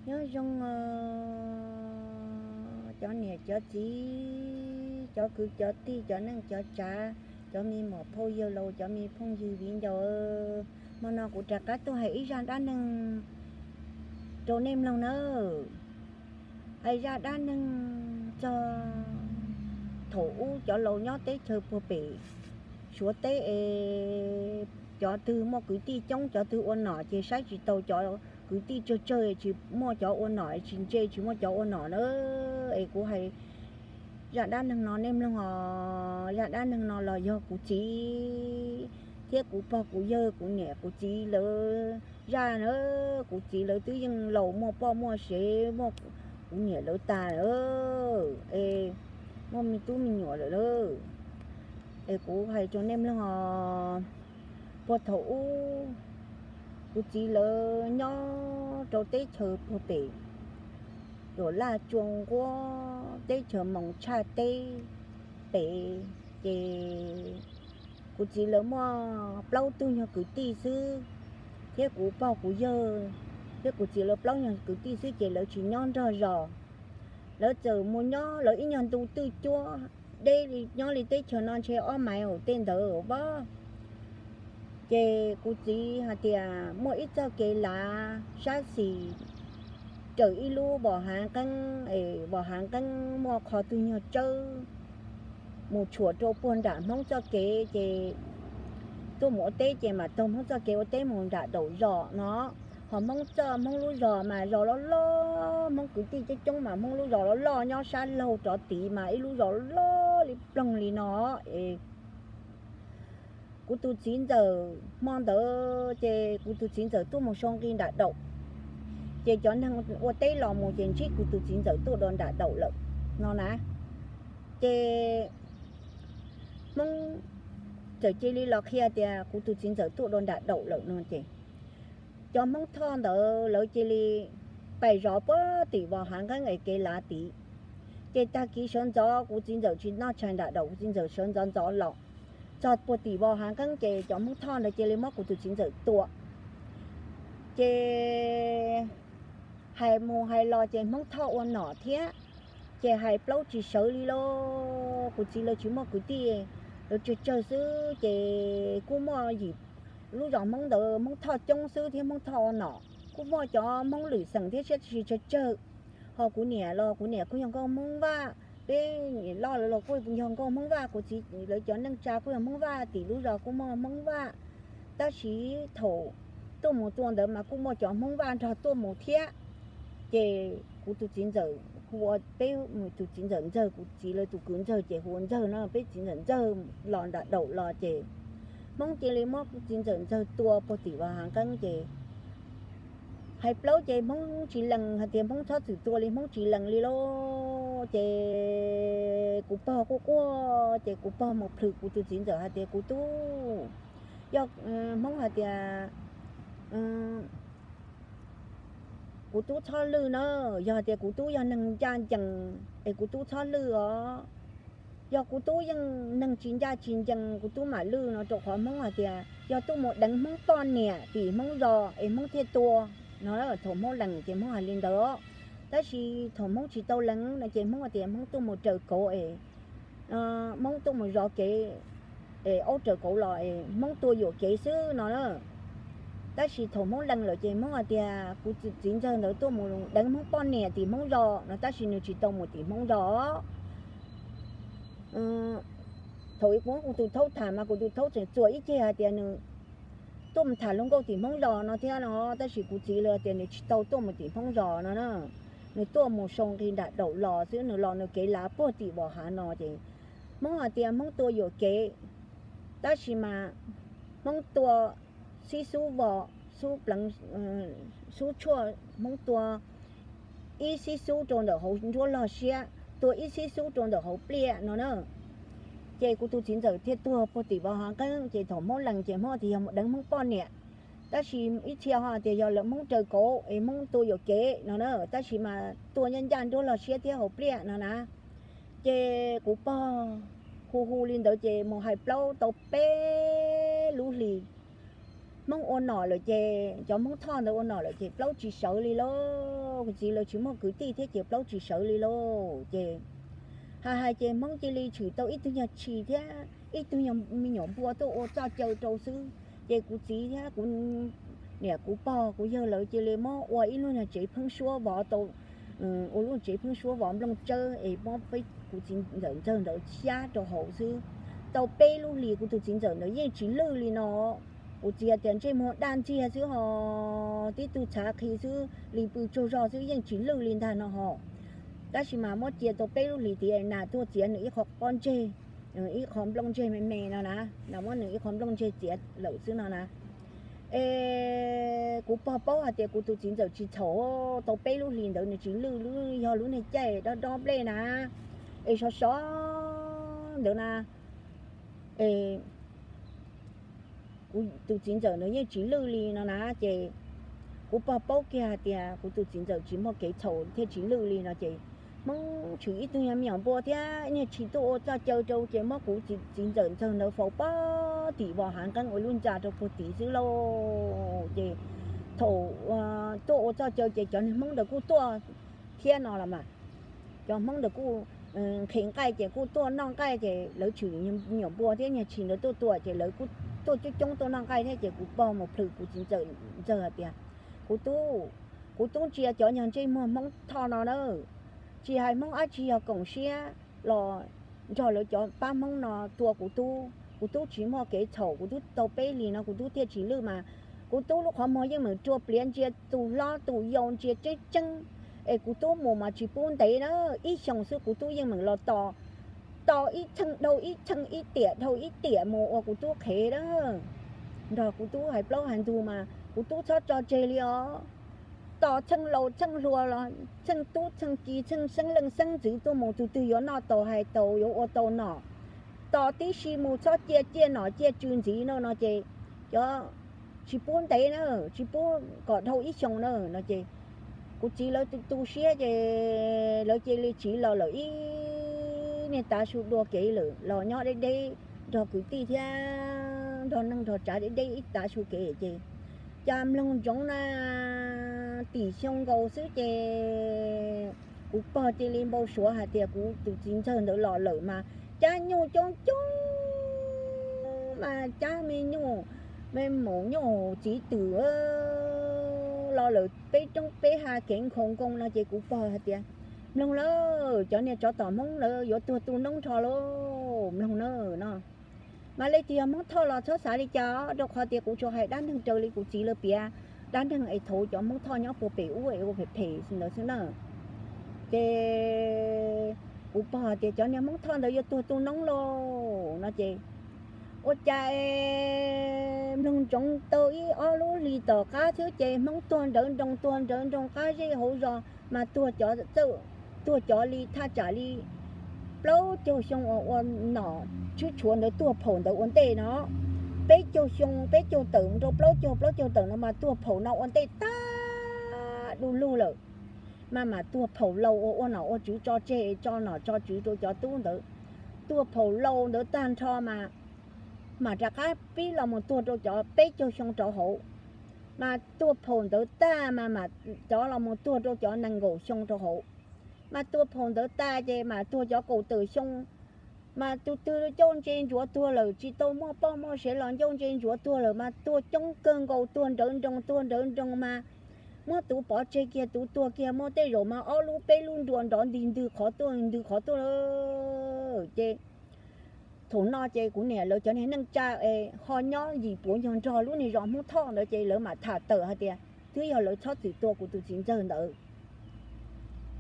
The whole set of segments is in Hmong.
Nyob zoo os, cov niam cov txiv, cov kwv cov tij, cov neej cov tsav, cov me muam phauj yawg laus, cov me phooj ywg viv ncaus. Hmo no kuv rov qab tuaj hais ib zaj dab neeg rau nej mloog nawb. Hais zaj dab neeg txog thaum ub cov laus nyob teb chaws puag pem Suav teb es cov twg muaj kwv tij coob, cov twg ua nom ces saib tsis taus cov kwv tij tsawg tsawg, tsis muaj cov ua nom, tsis ntse tsis muaj cov ua nom na. Es kuv hais zaj dab neeg no nej mloog os. Zaj dab neeg no los yog kuv txiv thiab kuv pog kuv yawg, kuv niam kuv txiv lawv zaj na. Kuv txiv lawv twb yeej laus muaj poj muaj sev, muaj kuv niam lawv tas lawm es muaj me tub me nyuam lawm lauj. Es kuv hais rau nej mloog os. Puag thaum ub kuv txiv lawv nyob rau teb chaws puag pem Tuam Laj Tsua Nquab, teb chaws Moos Tshaj teb pem, ces kuv txiv lawv muaj plaub tug nyuag kwv tij xwb, thiab kuv pog kuv yawg thiab kuv txiv lawv plaub nyuag kwv tij xwb ces lawv tsis nyob nrog zos. Lawv txawm mus nyob lawv ib nyuag ntu twj cuab deb li, nyob li teb chaws no ntshe ob mais aum tej ntawd pob. Ces kuv txiv hais tias muaj ib txoj kev lav sab xis raws ib lub vos hav nqeeb es vos hav nqeeb muaj qhov twg nyuag tsawb mus tshuam rau puag nram Hmoob txoj kev ces tuaj mus ua teb ces mam taug Hmoob txoj kev ua teb mus nram daum zos no. Ho Hmoob txoj, Hmoob lub zos mas zos loj loj, Hmoob kwv tij coob coob mas Hmoob lub zos loj loj nyob sab laug rov tid mas ib lub zos loj li ploog li no es kuv tus txiv ntxawm hmo ntawd ces kuv tus txiv ntxawm tuaj mus sau nqi nram daum, ces cov neeg ua teb los mus ces ntsib kuv tus txiv ntxawm tuaj rau nram daum lawm no na. Ces Hmoob txawm cia li los qhia tias kuv tus txiv ntxawm tuaj rau nram daum lawm no ces cov Hmoob Thoj ntawd lawv cia li pais zov puag tim vos hav nqeeb es kev lav tid. Ces tag kis sawv ntxov kuv txiv ntxawm tsis noj tshais nram daum, kuv txiv ntxawm sawv ntxov ntxov los txog puag tim vos hav nqeeb ces cov Hmoob Thoj ntawd cia li muab kuv tus txiv ntxawm tua. Ces hais mus hais los ces Hmoob Thoj ua nom thiab, ces hais plaub tsis sawv li lauj. Kuv txiv lawv tsis muaj kwv tij, lawv tsawg tsawg xwb ces kuj muaj yim lub zos Hmoob ntawd Hmoob Thoj coob xwb thiab Hmoob Thoj ua nom, kuj muaj cov Hmoob lwm xeem thiab siab tsis tsawg tsawg. Ho kuv niam los kuv niam kuj yog nkauj Hmoob Vaj, peb niam loj lawv los kuj yog nkauj Hmoob Vaj, kuv txiv lawv cov neej tsa kuj yog Hmoob Vaj, tim lub zos kuj muaj Hmoob Vaj. Tab sis thaum tuaj mus tua ntawd mas kuj muaj cov Hmoob Vaj nrog tuaj mus thiab. Ces kuv tus txiv ntxawm hu ua peb tus txiv ntxawm Ntxawg, kuv txiv lawv tus kwv Ntxawg ces hu ua Ntxawg no, peb txiv ntxawm Ntxawg los nram daum los ces Hmoob cia li muab kuv txiv ntxawm Ntxawg tua puag tim vos hav nqeeb ces hais plaub ces Hmoob tsis lees hais tias Hmoob txhob txwm tua li, Hmoob tsis lees li lauj. Ces kuv pog quaj quaj ces kuv pog mus plhws kuv tus txiv ntxawm hais tias kuv tub, yog Hmoob hais tias kuv tub txhob lwj na, yog hais tias kuv tub yog neeg ncaj ncees es kuv tub txhob lwj os. Yog kuv tub yeej neeg tsis ncaj tsis ncees kuv tub mam lwj no, rau qhov Hmoob hais tias yog tuaj mus deev Hmoob poj niam tim Hmoob zos es Hmoob thiaj tua no. Thaum Hmoob lees ces Hmoob hais li ntawd, tab sis thaum Hmoob tsis tau lees no ces Hmoob hais tias Hmoob tuaj mus raws kauv es Hmoob tuaj mus zov kev es aub raws kauv los es Hmoob tua yuam kev xwb no na. Tab sis thaum Hmoob lees lawm ces Hmoob hais tias kuv txiv ntxawg ntawd tuaj mus deev Hmoob poj niam tim Hmoob zos no, tab sis nws tsis tau mus tim Hmoob zos. Thaum kuv muab kuv tus thaub tham mas kuv tus thaub tseem txuas ib ceg hais tias nws tuaj mus tham hluas nkauj tim Hmoob zos no thiab no, tab sis kuv txiv lawv tias nws tsis tau tuaj mus tim Hmoob zos no na. Nws tuaj mus sau nqi nram daum los xwb, nws los nws kev lav puag tim vos hav no ces Hmoob hais tias Hmoob tua yuam kev, tab sis mas Hmoob tua xib xub vos, xub pleev, xub tshuaj, Hmoob tua ib xib xub rau ntawm hauv nruab log siab, tua ib xib xub rau ntawm hauv pliaj no na. Ces kuv tus txiv ntxawm thiaj tuag puag tim vos hav nqeeb, ces thaum Hmoob lees ces Hmoob tias yog mus deev Hmoob poj niam, tab sis ib txhia ho tias yog lawv Hmoob raws kauv es Hmoob tua yuam kev no na, tab sis mas tua ncaj ncaj nruab log siab thiab hauv pliaj no na. Ces kuv pog hu hu li ntawd ces mus hais plaub tau peb lub hlis, Hmoob ua nom lawm ces, cov Hmoob Thoj ntawd ua nom lawm ces plaub tsis sawv li lauj. Kuv txiv lawv tsis muaj kwv tij thiab ces plaub tsis sawv li lauj. Ces hais hais ces Hmoob cia li tshwm tau ib tug nyuag tshis thiab ib tug me nyuam npua tuaj ua txoj caw rau xwb. Ces kuv txiv thiab kuv niam kuv pog kuv yawg lawv cia li muab ua ib lub nyuag tsev pheeb suab vov tau, ua lub tsev pheeb suab vov nplooj tsawb es muab peb kuv txiv ntxawm ntxawg ntawd xyab rau hauv xwb. Tau peb lub hlis kuv tus txiv ntxawm ntawd yeej tsis lwj li no. Kuv txiv tias ntsej muag daj ntsiag xwb ho, tib tug txhav qhi xwb li pw tsaug zog xwb yeej tsis lwj li ntag no ho. Tab sis mas muab cia tau peb lub hlis tiav nas tuaj txiav nws ib qho pob ntseg, ib qho nplooj ntseg me me no na, no muab nws ib qho nplooj ntseg txiav lawm xwb no na. Es kuv pog paub hais tias kuv tus txiv ntxawm tsis txhaum, tau peb lub hlis ntawd nws tsis lwj, yog lub niag caij dob dob nplej na, es sov sov ntawd na, es kuv tus txiv ntxawm ntawd yeej tsis lwj li no na. Ces kuv pog paub kiag hais tias kuv tus txiv ntxawm tsis muaj kev txhaum thiaj tsis lwj li no ces Hmoob tshwm ib tug nyuag me nyuam npua thiab niag tshis tuaj ua txoj caw rau ces muab kuv txiv ntxawm ntxawg ntawd faus pob tim vos hav nqeeb ua lub ntxa rau puag tim xwb lauj. Ces thaum tuaj ua txoj caw ces cov niag Hmoob ntawd kuj tuaj thiab no los mas. Cov Hmoob ntawd kuj nqhis nqaij ces kuj tuaj noj nqaij ces lawv tshwm me nyuam npua thiab niag tshis ntawd tuaj tua ces lawv kuj tuaj coob coob tuaj noj nqaij thiab ces kuv pog mus plhws kuv txiv ntxawm ntxawg hais tias, kuv tub, kuv tub ntsia cov nyuag ntsej muag Hmoob Thoj no na, tsis hais Hmoob dab tsi yog koom siab los nrog lawv cov pab Hmoob no tua kuv tub. Kuv tub tsis muaj kev txhaum, kuv tub tau peb hlis no kuv tub thiaj tsis lwj mas. Kuv tub lub qhov muag yeej meem rua pliav ntsia tus hlob tus yau ntsia tseeb tseeb, es kuv tub mus mas tsis pub ntev na, ib xyoos xwb kuv tub yeej meem los tos, tos ib txheej dhau ib txheej, ib tiam dhau ib tiam mus ua kuv tub qhev na. Nrog kuv tub hais plaub hais ntug mas kuv tub txhob tso tseg li os. Tos txheej laus txheej hluas los txheej tub txheej ki txheej xeeb leej xeeb ntxwv tuaj mus, tus twg yuav noj tau hais tau yuav ua tau nom, tos tib si mus txhob cia ciaj nom ciaj tswv ntxiv no no ces cov tsis pub ntev na, tsis pub kom dhau ib xyoos na no ces kuv txiv lawv tu tu siab ces lawv cia li tsiv los lawm ib niag tav su dua kev lawm, los nyob deb deb nrog kwv tij thiab nrog neej nrog tsav deb deb ib tav su kev ces cas mloog ntsoov na tim xyoo nkaus xwb ces kuv pog cia li npau suav hais tias kuv tus txiv ntxawg ntawd los lawm mas cab nyuj coob coob mas cab me nyuj, me maum nyuj txiv twm los lawm peb roob peb hav kev nkhaus nkoos no ces kuv pog hais tias, mloog lauj, cov niag tsov tom Hmoob lawv yuav tuag tu noob nrho lauj, mloog na no. Mas leej twg yog Hmoob Thoj los txhob xav li cas, rau qhov tias kuv tsuas hais dab neeg raws li kuv txiv lawv piav dab neeg es thaum cov Hmoob Thoj nyob puag pem ub es ua phem phem ntawd xwb na. Ces kuv pog hais tias cov niag Hmoob Thoj ntawd yuav tuag tu noob lauj no ces ua cas mloog ntsoov tau ib ob lub hlis tom qab xwb ces Hmoob tuag nrawv nroos tuag nrawv nroos qab zej hauv zos mas tuag cov txawj, tuag cov li thaj tsam li plaub caug xyoo uas ua nom tshwb tshuav ntawd tuag phaum ntawd ua ntej no. Peb caug xyoo peb caug tawm rau plaub caug plaub caug tawm no mas tuag phaum no ua ntej tag du lug lawm. Mas mam tuag phaum laus uas ua nom ua tswv tso tseg tso nom tso tswv rau cov tub ntawd. Tuag phaum laus ntawd tag nrho mas mam rov qab pib los mus tuag rau cov peb caug xyoo rov hauv. Mas tuag phaum ntawd tag mas mam cov los mus tuag rau cov nees nkaum xyoo rau hauv. Mas tuag phaum ntawd tag ces mam tuag cov kaum tawm xyoo. Mas tus twg ncauj ntse ntsuav tuag lawm tsis tau muaj poj muaj sev los ncauj ntse ntsuav tuag lawm mas tuag coob kawg nkaus tuag nrawv nroos tuag nrawv nroos mas muab tus pov tseg kiag tus tuag kiag muaj tej zaum mas ob lub peb lub nruas nrov nti ntws qhov tuaj ntws qhov tuaj lawm ces thaum no ces kuv niam lawv cov niag neej tsa es ho nyob yim puav nyuag nrog lub niag zos Hmoob Thoj ntawd ces lawv mam tham tawm hais tias twb yog lawv txhob txwm tua kuv tus txiv ntxawg ntawd.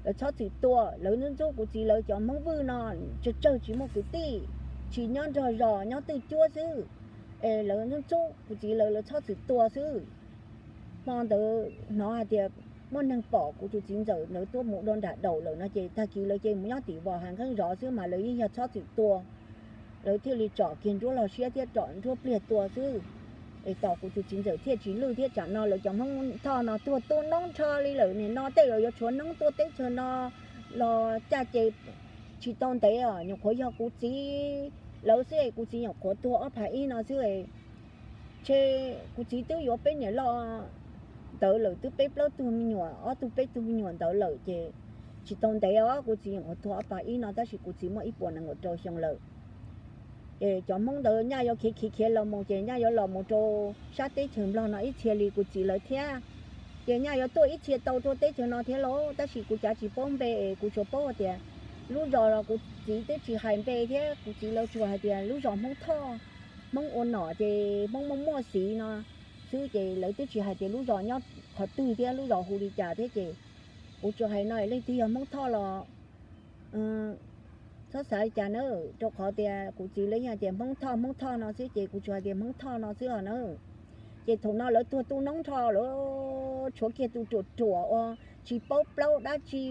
Lawv txhob txwm tua, lawv ntxub ntxub kuv txiv lawv cov Hmoob Vwj no tsawg tsawg tsis muaj kwv tij, tsis nyob nrog zos nyob twj cuab xwb. Es lawv ntxub ntxub kuv txiv lawv, lawv txhob txwm tua xwb. Hmo ntawd hnov hais tias muaj neeg pom kuv tus txiv ntxawm ntawd tuaj mus dua nram daum lawm no ces tag kis lawv ces mus nyob tim vos hav nqeeb zov xwb mas lawv yeej yog txhob txwm tua. Lawv thiaj li tsom kiag nruab log siab thiab tsom nruab pliag tua xwb. Es tos kuv tus txiv ntxawm thiaj tsis lwj thiab tsam no lawv cov Hmoob Thoj no tuag tu noob nrho li lawm, nim no tej zaum yuav tshuav noob tuaj teb chaws no los caj ces tsis tau ntev os, nyuam qhuav yog kuv txiv lawv xwb es kuv txiv nyuam qhuav tuag ob phav ib no xwb es Ntshe kuv txiv twb yuav peb niam loj ntawd lawm, twb peb plaub tug me nyuam, ob tug peb tug me nyuam ntawd lawm ces tsis tau ntev os, kuv txiv nyuam qhuav tuag ob phav ib no tab sis kuv txiv muaj ib puas nees nkaum rau xyoo lawm. Ces cov Hmoob ntawd nyaj yuav khiav khiav khiav los mus ces nyaj yuav los mus rau sab teb chaws Nplog no ib txhia li kuv txiv lawv thiab. Ces nyaj yuav tuaj ib txhia tau rau teb chaws no thiab lauj, tab sis kuv cav tsis paub npe es kuv tsuas paub hais tias lub zos los kuv txiv twb tsis hais npe thiab, kuv txiv lawv tsuas hais tias lub zos Hmoob Thoj, Hmoob ua nom ces Hmoob muaj muaj xiv no xwb ces lawv twb tsis hais tias lub zos nyob qhov twg thiab lub zos hu li cas thiab ces kuv tsuas hais no, leej twg yog Hmoob Thoj los txhob xav li cas na, rau qhov tias kuv txiv lawv yeej hais tias Hmoob Thoj Hmoob Thoj no xwb ces kuv tsuas hais tias Hmoob Thoj no xwb os na. Ces thaum no lawv tuag tu noob nrho lawm, tshuav kiag tus ruam ruam uas tsis paub plaub dab tsi,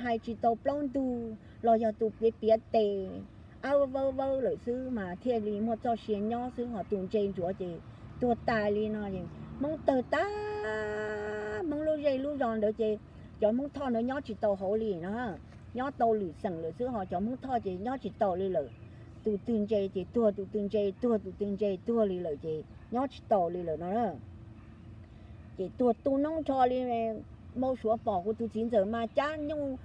hais tsis tau plaub ntug los yog tus piav piav tes, ab vawb vawb lawm xwb mas thiaj li muaj txoj sia nyob xwb, ho tus ntse ntsuav ces tuag tas li no. Hmoob tawg tag, Hmoob lub zej lub zos ntawd ces cov Hmoob Thoj ntawd nyob tsis tau hauv li no, nyob tau lwm xeem lawm xwb, ho cov Hmoob Thoj ces nyob tsis tau li lawm. Tus twg ntse ces tuag, tus twg ntse tuag, tus twg ntse tuag li lawm ces nyob tsis tau li lawm no. Ces tuag tu noob nrho li, npau suav pom kuv tus txiv ntxawm mas cab nyuj,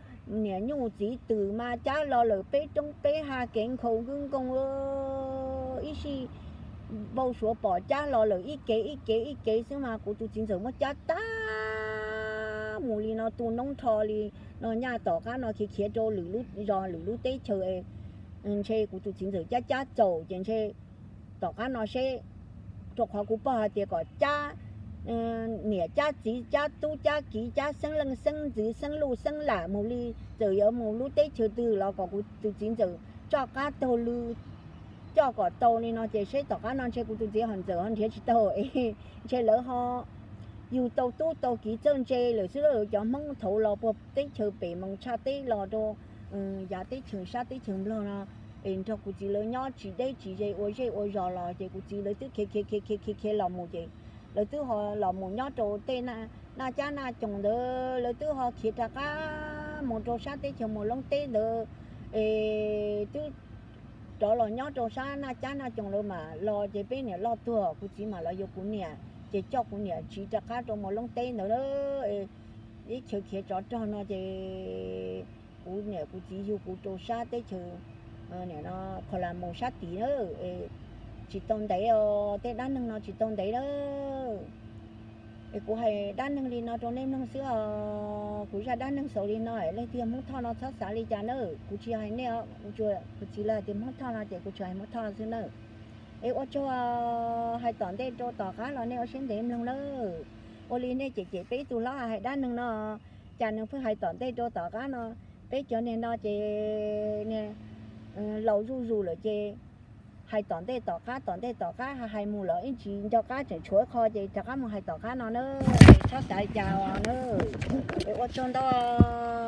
niam nyuj txiv twm mas cab los lawm peb roob peb hav kev nkhaus nkub nkoos, ib sij npau suav pom cab los lawm ib kev ib kev ib kev xwb mas kuv tus txiv ntxawm muab cab tag mus li no tu noob nrho li no. Nyaj tom qab no khiav khiav rau lwm lub zos lwm lub teb chaws, ntshe kuv tus txiv ntxawm cab cab txaus ces ntshe tom qab no seb, rau qhov kuv pog hais tias kom cab niam cab txiv cab tub cab kiv cab xeeb leej xeeb ntxwv xeeb luj xeeb lam mus li, txawm yuav mus lub teb chaws twg los kom kuv tus txiv ntxawm tso qab taug lw coj kom tau li no ces seb tom qab no ntshe kuv tus txiv ho ntxawm ho nrhiav tsis tau es ntshe lawv ho yug tau tub tau kiv txawj ntse lawm xwb. Cov Hmoob thaud los puag teb chaws pem moos tshaj teb los rau yav teb chaws sab teb chaws Nplog no es nrog kuv txiv lawv nyob tsis deb tsis ze ua zej ua zos los ces kuv txiv lawv twb khiav khiav khiav khiav khiav khiav los mus ces lawv twb ho los mus nyob rau tej naj cab naj coos ntawd, lawv twb ho khiav rov qab mus rau sab teb chaws Muas Loob teb ntawd es twb rov los nyob rau sab naj cab naj coos lawm mas los ces peb niam loj tuag kuv txiv mam los yuav kuv niam ces coj kuv niam tsiv rov qab rau Muas Loob teb ntawd. Ib chaw khiav tsov rog no ces kuv niam kuv txiv yug kuv rau sab teb chaws no Kho Las Mus sab tid na. Tsis tau ntev os, tej dab neeg no tsis tau ntev na. Es kuv hais dab neeg li no rau nej mloog xwb os. Kuv zaj dab neeg xaus li no, leej twg yog Hmoob Thoj no txhob xav li cas na. Kuv tsis hais nej, kuv txiv lawv hais tias Hmoob Thoj no ces kuv tsuas hais Hmoob Thoj xwb na. Es ua tsaug, hais tom ntej rau tom qab los nej ua siab ntev mloog na. Ua li nej cem cem peb ib tug hlob hais dab neeg no, cas nws pheej hais tom ntej rau tom qab no. Peb cov niag no ces laus zuj zus lawm ces hais tom ntej tom qab tom ntej tom qab hais mus los ib ntsis nco qab tseem tshuav ib qho ces rov qab mus hais tom qab no na. Txhob xav li cas os na. Es ua tsaug ntau.